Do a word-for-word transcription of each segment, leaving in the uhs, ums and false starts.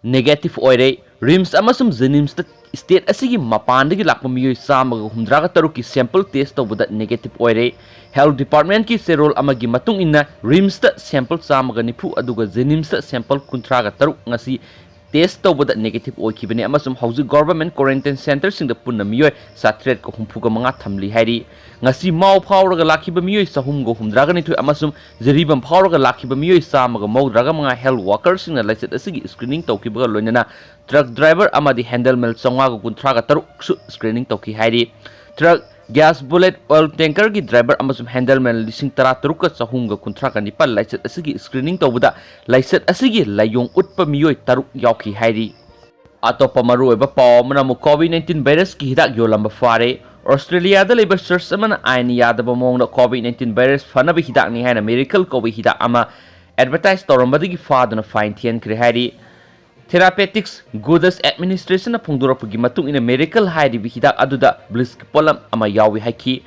negative ꯑꯣꯏꯔꯦ꯫ ꯔꯤꯝꯁ ꯑꯃꯁꯨꯡ ꯖꯦꯅꯤꯝꯁꯇ ꯁ꯭ꯇꯦꯠ ꯑꯁꯤꯒꯤ ꯃꯄꯥꯟꯗꯒꯤ ꯂꯥꯛꯄ ꯃꯤꯑꯣꯏ ꯆꯥꯝꯃꯒ ꯍꯨꯝꯗ꯭ꯔꯥꯒ ꯇꯔꯨꯛꯀꯤ ꯁꯦꯝꯄꯜ ꯇꯦꯁ ꯇꯧꯕꯗ negative ꯑꯣꯏꯔꯦ꯫ ꯍꯦꯜꯊ ꯗꯤꯄꯥꯔꯠꯃꯦꯟꯠꯀꯤ ꯆꯦꯔꯣꯜ ꯑꯃꯒꯤ ꯃꯇꯨꯡ ꯏꯟꯅ, ꯔꯤꯝꯁꯇ ꯁꯦꯝꯄꯜ ꯆꯥꯝꯃꯒ ꯅꯤꯐꯨ ꯑꯗꯨꯒ ꯖꯦꯅꯤꯝꯁꯇ ꯁꯦꯝꯄꯜ ꯀꯨꯟꯊ꯭ꯔꯥꯒ ꯇꯔꯨꯛ ꯉꯁꯤ ꯇꯦꯁ ꯇꯧꯕꯗ negative ꯑꯣꯏꯈꯤꯕꯅꯤ ꯑꯃꯁꯨꯡ ꯍꯧꯖꯤꯛ ꯒꯣꯚꯔꯟꯃꯦꯟꯠ ꯀ꯭ꯋꯥꯔꯦꯟꯇꯥꯏꯟ ꯁꯦꯟꯇꯔꯁꯤꯡꯗ ꯄꯨꯟꯅ ꯃꯤꯑꯣꯏ ꯆꯥꯇ꯭ꯔꯦꯠꯀ ꯍꯨꯝꯐꯨꯒ ꯃꯉꯥ ꯊꯝꯂꯤ ꯍꯥꯏꯔꯤ꯫ ꯉꯁꯤ ꯃꯥꯎ ꯐꯥꯎꯔꯒ ꯂꯥꯛꯈꯤꯕ ꯃꯤꯑꯣꯏ ꯆꯍꯨꯝꯒ ꯍꯨꯝꯗ꯭ꯔꯥꯒ ꯅꯤꯊꯣꯏ ꯑꯃꯁꯨꯡ ꯖꯤꯔꯤꯕꯥꯝ ꯐꯥꯎꯔꯒ ꯂꯥꯛꯈꯤꯕ ꯃꯤꯑꯣꯏ ꯆꯥꯝꯃꯒ ꯃꯧꯗ꯭ꯔꯥꯒ ꯃꯉꯥ ꯍꯦꯜꯊ ꯋꯥꯔꯀꯔꯁꯤꯡꯅ ꯂꯥꯏꯆꯠ ꯑꯁꯤꯒꯤ ꯁ꯭ꯀ꯭ꯔꯤꯅꯤꯡ ꯇꯧꯈꯤꯕꯒ ꯂꯣꯏꯅꯅ ꯇ꯭ꯔꯛ ꯗ꯭ꯔꯥꯏꯚꯔ ꯑꯃꯗꯤ ꯍꯦꯟꯗꯜꯃꯦꯟ ꯆꯥꯝꯃꯉꯥꯒ ꯀꯨꯟꯊ꯭ꯔꯥꯒ ꯇꯔꯨꯛꯁꯨ ꯁ꯭ꯀ꯭ꯔꯤꯅꯤꯡ ꯇꯧꯈꯤ ꯍꯥꯏꯔꯤ꯫ ꯇ꯭ꯔꯛ ꯒ꯭ꯌꯥꯁ ꯕꯨꯂꯦꯠ ꯑꯣꯏꯜ ꯇꯦꯡꯀꯔꯒꯤ ꯗ꯭ꯔꯥꯏꯚꯔ ꯑꯃꯁꯨꯡ ꯍꯦꯟꯗꯜꯃꯦꯟ ꯂꯤꯁꯤꯡ ꯇꯔꯥꯇꯔꯨꯛꯀ ꯆꯍꯨꯝꯒ ꯀꯨꯟꯊ꯭ꯔꯥꯒ ꯅꯤꯄꯥꯜ ꯂꯥꯏꯆꯠ ꯑꯁꯤꯒꯤ ꯁ꯭ꯀ꯭ꯔꯤꯅꯤꯡ ꯇꯧꯕꯗ ꯂꯥꯏꯆꯠ ꯑꯁꯤꯒꯤ ꯂꯥꯏꯑꯣꯡ ꯎꯠꯄ ꯃꯤꯑꯣꯏ ꯇꯔꯨꯛ ꯌꯥꯎꯈꯤ ꯍꯥꯏꯔꯤ꯫ ꯑꯇꯣꯞꯄ ꯃꯔꯨꯑꯣꯏꯕ ꯄꯥꯎ ꯑꯃꯅ ꯑꯃꯨꯛ COVID nineteen ꯚꯥꯏꯔꯁꯀꯤ ꯍꯤꯗꯥꯛ ꯌꯣꯜꯂꯝꯕ ꯐꯥꯔꯦ꯫ ꯑꯣꯁꯇ꯭ꯔꯦꯂꯤꯌꯥꯗ ꯂꯩꯕ ꯆꯔꯆ ꯑꯃꯅ ꯑꯥꯏꯟ ꯌꯥꯗꯕ ꯃꯑꯣꯡꯗ COVID nineteen ꯚꯥꯏꯔꯁ ꯐꯅꯕ ꯍꯤꯗꯥꯛꯅꯤ ꯍꯥꯏꯅ ꯃꯤꯔꯦꯀꯜ ꯀꯧꯕ ꯍꯤꯗꯥꯛ ꯑꯃ ꯑꯦꯗꯚꯔꯇꯥꯏꯖ ꯇꯧꯔꯝꯕꯗꯒꯤ ꯐꯥꯗꯨꯅ ꯐꯥꯏꯟ ꯊꯤꯍꯟꯈ꯭ꯔꯦ ꯍꯥꯏꯔꯤ꯫ ꯊꯦꯔꯥꯄꯦꯇꯤꯛꯁ ꯒꯨꯗꯁ ꯑꯦꯗꯃꯤꯅꯤꯁꯇ꯭ꯔꯦꯁꯟꯅ ꯐꯣꯡꯗꯣꯔꯛꯄꯒꯤ ꯃꯇꯨꯡ ꯏꯟꯅ, ꯃꯤꯔꯦꯀꯜ ꯍꯥꯏꯔꯤꯕ ꯍꯤꯗꯥꯛ ꯑꯗꯨꯗ ꯕ꯭ꯂꯤꯆꯀꯤ ꯄꯣꯠꯂꯝ ꯑꯃ ꯌꯥꯎꯏ ꯍꯥꯏꯈꯤ꯫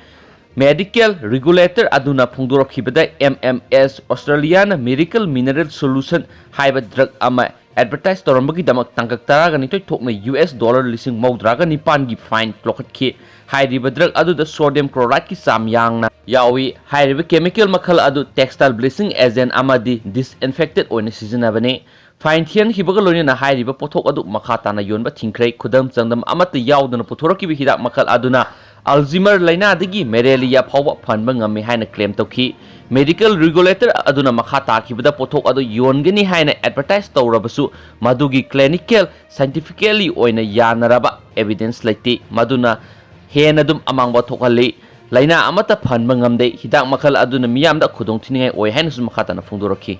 ꯃꯦꯗꯤꯀꯦꯜ ꯔꯤꯒꯨꯂꯦꯇꯔ ꯑꯗꯨꯅ ꯐꯣꯡꯗꯣꯔꯛꯈꯤꯕꯗ, M M S ꯑꯣꯁꯇ꯭ꯔꯦꯂꯤꯌꯥꯅ ꯃꯤꯔꯦꯀꯜ ꯃꯤꯅꯔꯦꯜ ꯁꯣꯂꯨꯁꯟ ꯍꯥꯏꯕ ꯗ꯭ꯔꯒ ꯑꯃ ꯑꯦꯗꯚꯔꯇꯥꯏꯖ ꯇꯧꯔꯝꯕꯒꯤꯗꯃꯛ ꯇꯥꯡꯀꯛ ꯇꯔꯥꯒ ꯅꯤꯊꯣꯏ ꯊꯣꯛꯅ ꯌꯨ ꯑꯦꯁ ꯗꯣꯂꯔ ꯂꯤꯁꯤꯡ ꯃꯧꯗ꯭ꯔꯥꯒ ꯅꯤꯄꯥꯟꯒꯤ ꯐꯥꯏꯟ ꯂꯧꯈꯠꯈꯤ꯫ ꯍꯥꯏꯔꯤꯕ ꯗ꯭ꯔꯒ ꯑꯗꯨꯗ ꯁꯣꯗꯤꯌꯝ ꯀ꯭ꯂꯣꯔꯥꯏꯗꯀꯤ ꯆꯥꯡ ꯌꯥꯡꯅ ꯌꯥꯎꯏ꯫ ꯍꯥꯏꯔꯤꯕ ꯀꯦꯃꯤꯀꯦꯜ ꯃꯈꯜ ꯑꯗꯨ ꯇꯦꯛꯁꯇꯥꯏꯜ ꯕ꯭ꯂꯤꯆꯤꯡ ꯑꯦꯖꯦꯟ ꯑꯃꯗꯤ ꯗꯤꯁꯏꯟꯐꯦꯛꯇꯦꯟꯠ ꯑꯣꯏꯅ ꯁꯤꯖꯤꯟꯅꯕꯅꯤ꯫ ꯐꯥꯏꯟ ꯊꯤꯍꯟꯈꯤꯕꯒ ꯂꯣꯏꯅꯅ ꯍꯥꯏꯔꯤꯕ ꯄꯣꯠꯊꯣꯛ ꯑꯗꯨ ꯃꯈꯥ ꯇꯥꯅ ꯌꯣꯟꯕ ꯊꯤꯡꯈ꯭ꯔꯦ꯫ ꯈꯨꯗꯝ ꯆꯥꯡꯗꯝ ꯑꯃꯠꯇ ꯌꯥꯎꯗꯅ ꯄꯨꯊꯣꯔꯛꯈꯤꯕ ꯍꯤꯗꯥꯛ ꯃꯈꯜ ꯑꯗꯨꯅ ꯑꯜꯖꯤꯃꯔ ꯂꯥꯏꯅꯥꯗꯒꯤ ꯃꯦꯂꯦꯔꯤꯌꯥ ꯐꯥꯎꯕ ꯐꯍꯟꯕ ꯉꯝꯃꯤ ꯍꯥꯏꯅ ꯀ꯭ꯂꯦꯝ ꯇꯧꯈꯤ꯫ ꯃꯦꯗꯤꯀꯦꯜ ꯔꯤꯒꯨꯂꯦꯇꯔ ꯑꯗꯨꯅ ꯃꯈꯥ ꯇꯥꯈꯤꯕꯗ ꯄꯣꯠꯊꯣꯛ ꯑꯗꯨ ꯌꯣꯟꯒꯅꯤ ꯍꯥꯏꯅ ꯑꯦꯗꯚꯔꯇꯥꯏꯖ ꯇꯧꯔꯕꯁꯨ, ꯃꯗꯨꯒꯤ ꯀ꯭ꯂꯤꯅꯤꯀꯦꯜ, ꯁꯥꯏꯟꯇꯤꯐꯤꯀꯦꯜꯂꯤ ꯑꯣꯏꯅ ꯌꯥꯅꯔꯕ ꯑꯦꯚꯤꯗꯦꯟꯁ ꯂꯩꯇꯦ꯫ ꯃꯗꯨꯅ ꯍꯦꯟꯅ ꯑꯗꯨꯝ ꯑꯃꯥꯡꯕ ꯊꯣꯛꯍꯜꯂꯤ꯫ ꯂꯥꯏꯅꯥ ꯑꯃꯠꯇ ꯐꯍꯟꯕ ꯉꯝꯗꯦ꯫ ꯍꯤꯗꯥꯛ ꯃꯈꯜ ꯑꯗꯨꯅ ꯃꯤꯌꯥꯝꯗ ꯈꯨꯗꯣꯡꯊꯤꯅꯤꯡꯉꯥꯏ ꯑꯣꯏ ꯍꯥꯏꯅꯁꯨ ꯃꯈꯥ ꯇꯥꯅ ꯐꯣꯡꯗꯣꯔꯛꯈꯤ꯫